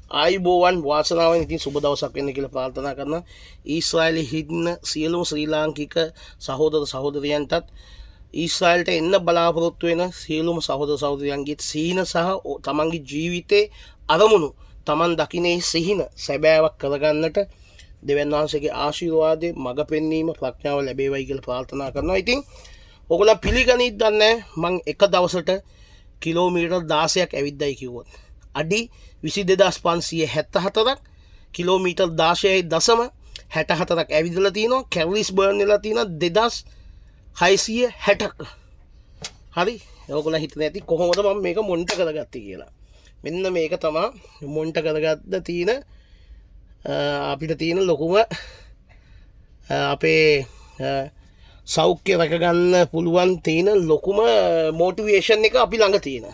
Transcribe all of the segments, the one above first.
ආයුබෝවන්, වාසනාවෙන් ඉතින් සුබ දවසක් වෙන්න කියලා ප්‍රාර්ථනා කරනවා. ඊශ්‍රායලයේ ඉන්න සියලුම ශ්‍රී ලාංකික සහෝදර සහෝදරියන්ටත් ඊශ්‍රායලට එන්න බලාපොරොත්තු වෙන සියලුම සහෝදර සහෝදරියන්ගේ සීන සහ තමන්ගේ ජීවිතේ අරමුණු තමන් දකින්නේ සිහින සැබෑවක් කරගන්නට දෙවියන් වහන්සේගේ ආශිර්වාදය, මඟ පෙන්වීම, ප්‍රඥාව ලැබේවයි කියලා ප්‍රාර්ථනා කරනවා. ඉතින් ඔයගොල්ලෝ පිළිගනිත් දන්නේ මං එක දවසට කිලෝමීටර් 16ක් ඇවිද්දයි කිව්වොත්. අඩි 22574ක් කිලෝමීටර් 16.64ක් ඇවිදලා තිනවා. කැලරිස් බර්න් වෙලා තිනවා 2660ක්. හරි, ඔයගොල්ලෝ හිතන ඇති කොහොමද මම මේක මොනිටර් කරගත්තේ කියලා. මෙන්න මේක තමා මොනිටර් කරගත්ත තියෙන අපිට තියෙන ලොකුම අපේ සෞඛ්‍ය රැකගන්න පුළුවන් තියෙන ලොකුම මොටිවේෂන් එක අපි ළඟ තියෙන.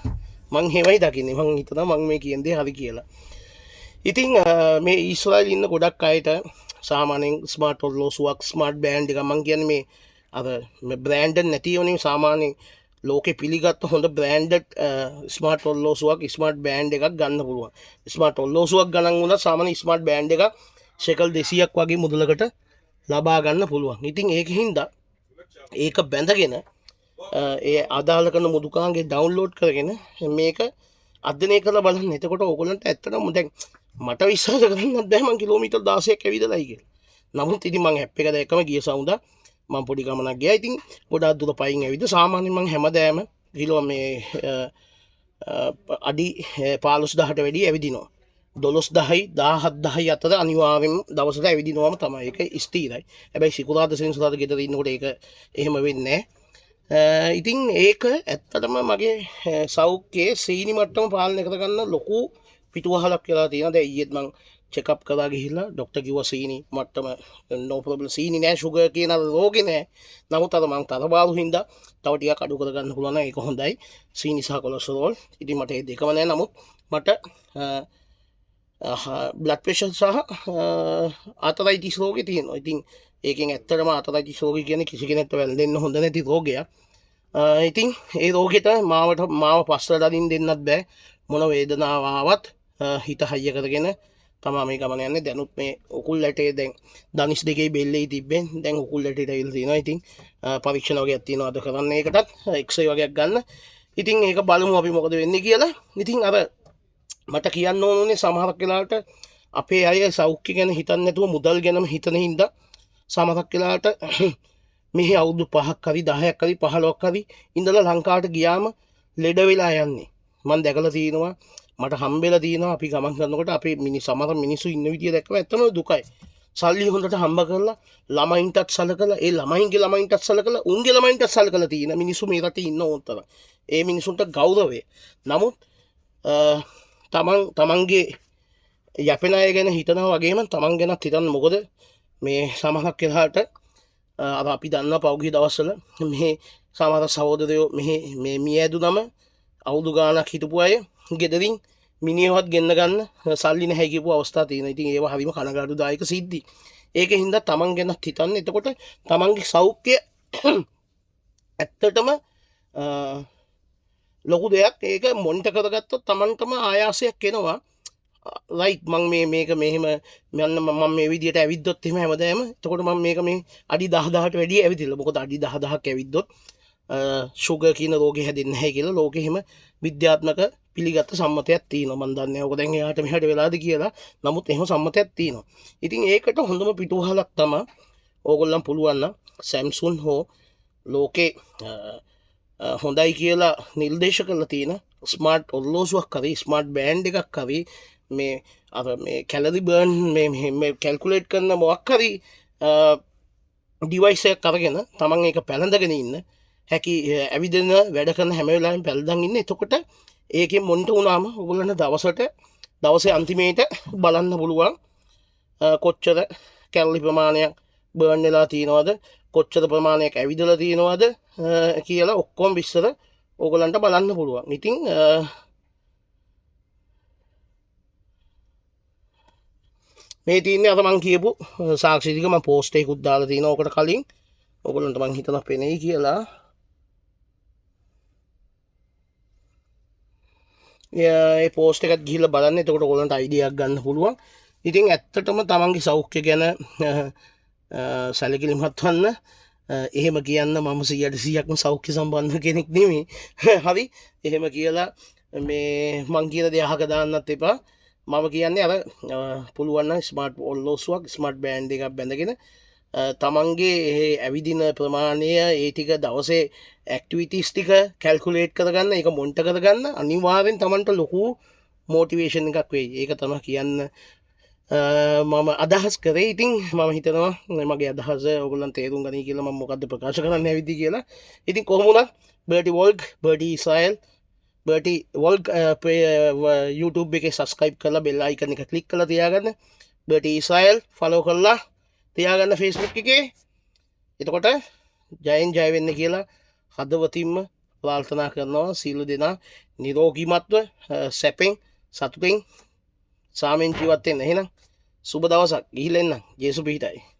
මං හෙමයි දකින්නේ. මං හිතනවා මං මේ කියන දේ හරි කියලා. ඉතින් මේ ඊශ්‍රායල් ඉන්න ගොඩක් අයට සාමාන්‍යයෙන් ස්මාර්ට් ඔර්ලෝසුවක්, ස්මාර්ට් බෑන්ඩ් එකක්, මං කියන්නේ මේ අර මේ බ්‍රෑන්ඩ් නැති වුණේ සාමාන්‍යයෙන් ලෝකෙ පිළිගත්ත හොඳ බ්‍රෑන්ඩඩ් ස්මාර්ට් ඔර්ලෝසුවක්, ස්මාර්ට් බෑන්ඩ් එකක් ගන්න පුළුවන්. ස්මාර්ට් ඔර්ලෝසුවක් ගණන් වුණත් සාමාන්‍ය ස්මාර්ට් බෑන්ඩ් එකක් ෂෙකල් 200ක් වගේ මුදලකට ලබා ගන්න පුළුවන්. ඉතින් ඒක හින්දා ඒක බැඳගෙන ඒ අදාළ කරන මුදුකාංගේ ඩවුන්ලෝඩ් කරගෙන මේක අධ්‍යයනය කරලා බලන්න. එතකොට ඕගොල්ලන්ට ඇත්තටම දැන් මට විශ්වාස කරන්නත් බෑ මං කිලෝමීටර් 16ක් ඇවිදලායි කියලා. නමුත් ඉතින් මං ඇප් එක දැක්කම ගිය සවුඳා මං පොඩි ගමනක් ගියා. ඉතින් ගොඩාක් දුර පයින් ඇවිද සාමාන්‍යයෙන් මං හැමදාම කිලෝ මේ අඩි 15000ට වැඩි ඇවිදිනවා. 12000යි 17000යි අතර අනිවාර්යෙන්ම දවසට ඇවිදිනවම තමයි. ඒක ස්ථිරයි. හැබැයි සිකුරාදා සෙනසුරාදා ගෙදර ඉන්නකොට ඒක එහෙම වෙන්නේ නෑ. ඉතින් ඒක ඇත්තටම මගේ සෞඛ්‍යයේ සීනි මට්ටම පාලනය කරගන්න ලොකු පිටුවහලක් වෙලා තියෙනවා. දැන් ඊයේත් මං චෙක් අප් කරලා ගිහිල්ලා ඩොක්ටර් කිව්වා සීනි මට්ටම නෝ ප්‍රොබ්ලම්, සීනි නෑ, ෂුගර් කියන අර රෝගේ නෑ. නමුත් අර මං තරබාරු හින්දා තව ටිකක් අඩු කරගන්න පුළුවන් නම් ඒක හොඳයි. සීනි සහ කොලෙස්ටරෝල්. ඉතින් මට ඒ දෙකම නෑ. නමුත් මට බ්ලඩ් ප්‍රෙෂර් සහ ආතරයිටිස් රෝගේ තියෙනවා. ඉතින් ඒකෙන් ඇත්තටම ආතරයිටිස් රෝගේ කියන්නේ කිසි කෙනෙක්ට වැළඳෙන්න හොඳ නැති රෝගයක්. ඉතින් ඒ රෝගෙට මාව පස්සට අදින් දෙන්නත් බෑ. මොන වේදනාව ආවත් හිත හයිය කරගෙන තමා මේ ගමන යන්නේ. දැනුත් මේ උකුල් ඇටේ දැන් දනිස් දෙකේ බෙල්ලේ තිබ්බෙන් දැන් උකුල් ඇටේට ඇවිල්ලා තියෙනවා. ඉතින් පරීක්ෂණ වගේක් තියෙනවා අද කරන්න. ඒකටත් එක්ස්රේ වගේක් ගන්න. ඉතින් ඒක බලමු අපි මොකද වෙන්නේ කියලා. ඉතින් අර මට කියන්න ඕනුනේ සමහරක් වෙලාවට අපේ අය සෞඛ්‍ය ගැන හිතන්නේ නැතුව මුදල් ගැනම හිතන හින්දා සමහරක් වෙලාවට මෙහි අවුරුදු 5ක් හරි 10ක් හරි 15ක් හරි ඉඳලා ලංකාවට ගියාම ලෙඩ වෙලා යන්නේ. මං දැකලා තියෙනවා, මට හම්බෙලා තියෙනවා. අපි ගමන් කරනකොට අපේ සමහර මිනිස්සු ඉන්න විදිය දැක්කම ඇත්තම දුකයි. සල්ලි හොඳට හම්බ කරලා ළමයින්ටත් සලකලා, ඒ ළමයින්ගේ ළමයින්ටත් සලකලා, උන්ගේ ළමයින්ටත් සලකලා තියෙන මිනිස්සු මේ රටේ ඉන්න ඕන තරම්. ඒ මිනිසුන්ට ගෞරවය. නමුත් තමන්ගේ යැපෙන අය ගැන හිතනවා වගේම තමන් ගැනත් හිතන්න. මොකද මේ සමහරක් වෙලාවට අර අපි දන්නා පෞගිය දවස්වල මේ සමහර සහෝදරයෝ මෙහි මේ මිය ඇදුනම අවුරුදු ගාණක් හිටපු අය ගෙදරින් මිනිහවත් ගෙන්න ගන්න සල්ලි නැහැ කියපු අවස්ථා තියෙනවා. ඉතින් ඒවා හරිම කනගාටුදායක සිද්ධි. ඒක හින්දා තමන් ගැනත් හිතන්න. එතකොට තමන්ගේ සෞඛ්‍ය ඇත්තටම ලොකු දෙයක්. ඒක මොනිටර් කරගත්තොත් තමන්ටම ආයාසයක් එනවා. රයිට්, මං මේක මෙහෙම යන්න මම මේ විදියට ඇවිද්දොත් එහෙම හැමදාම එතකොට මං මේක මේ අඩි 10000ට වැඩිය ඇවිදිಲ್ಲ. මොකද අඩි 10000ක් ඇවිද්දොත් ෂුගර් කියන රෝගේ හැදෙන්නේ නැහැ කියලා ලෝකෙ එහෙම විද්‍යාත්මක පිළිගත්ත සම්මතයක් තියෙනවා. මං දන්නේ නැහැ ඔක දැන් එහාට මෙහාට වෙලාද කියලා. නමුත් එහෙම සම්මතයක් තියෙනවා. ඉතින් ඒකට හොඳම පිටුවහලක් තමා ඕගොල්ලන් පුළුවන් නම් Samsung හෝ ලෝකේ හොඳයි කියලා නිර්දේශ කරලා තියෙන ස්මාර්ට් ඔර්ලෝසුවක් හරි ස්මාර්ට් බෑන්ඩ් එකක් හරි මේ අර මේ කැලරි බර්න් මේ මේ කැල්කියුලේට් කරන මොකක් හරි ඩිවයිස් එකක් අරගෙන තමන් ඒක පැලඳගෙන ඉන්න හැකි ඇවිදින වැඩ කරන හැම වෙලාවෙම පැලඳන් ඉන්න. එතකොට ඒකෙන් මොනිටර් වුණාම ඔයගොල්ලන්ට දවසේ අන්තිමේට බලන්න පුළුවන් කොච්චර කැලරි ප්‍රමාණයක් බර්න් වෙලා තියෙනවද, කොච්චර ප්‍රමාණයක් ඇවිදලා තියෙනවද කියලා ඔක්කොම විස්තර ඕගොල්ලන්ට බලන්න පුළුවන්. ඉතින් මේ තියෙන්නේ අර මං කියපු සාක්ෂි ටික මං පෝස්ට් එකකුත් දාලා තිනවා ඕකට කලින්. ඕගොල්ලන්ට මං හිතනවා පෙනෙයි කියලා. ඒ පෝස්ට් එකත් ගිහිල්ලා බලන්න. එතකොට ඔයගොල්ලන්ට අයිඩියා එකක් ගන්න පුළුවන්. ඉතින් ඇත්තටම තමන්ගේ සෞඛ්‍ය ගැන සැලකිලිමත් වන්න. එහෙම කියන්න මම 100%ක්ම සෞඛ්‍ය සම්බන්ධ කෙනෙක් නෙමෙයි. හරි. එහෙම කියලා මේ මං කියන දේ අහක දාන්නත් එපා. මම කියන්නේ අර පුළුවන් නම් ස්මාර්ට් ඔල්ලෝසුවක්, ස්මාර්ට් බෑන්ඩ් එකක් බැඳගෙන තමන්ගේ ඒ ඇවිදින ප්‍රමාණය, ඒ ටික දවසේ ඇක්ටිවිටීස් ටික කැල්කියුලේට් කරගන්න, ඒක මොනිටර් කරගන්න අනිවාර්යෙන් තමන්ට ලොකු මොටිවේෂන් එකක් වෙයි. ඒක තමයි කියන්න මම අදහස් කරේ. ඉතින් මම හිතනවා මගේ අදහස ඔයගොල්ලන් තේරුම් ගනී කියලා, මම මොකද්ද ප්‍රකාශ කරන්න ඇවිද්දි කියලා. ඉතින් කොහොම වුණත් Berty vlog, Berty Israel, Berty vlog YouTube එකේ සබ්ස්ක්‍රයිබ් කරලා බෙල් අයිකන් එක ක්ලික් කරලා තියාගන්න. බර්ටි ඊශ්‍රායල් ෆලෝ කරලා තියාගන්න Facebook එකේ. එතකොට ජයෙන් ජය වෙන්න කියලා හදවතින්ම ප්‍රාර්ථනා කරනවා. සියලු දෙනා නිරෝගීමත්ව සැපෙන් සතුටෙන් සාමෙන් ජීවත් වෙන්න. එහෙනම් සුබ දවසක්. ගිහිල්ලා එන්න. ජේසු පිහිටයි.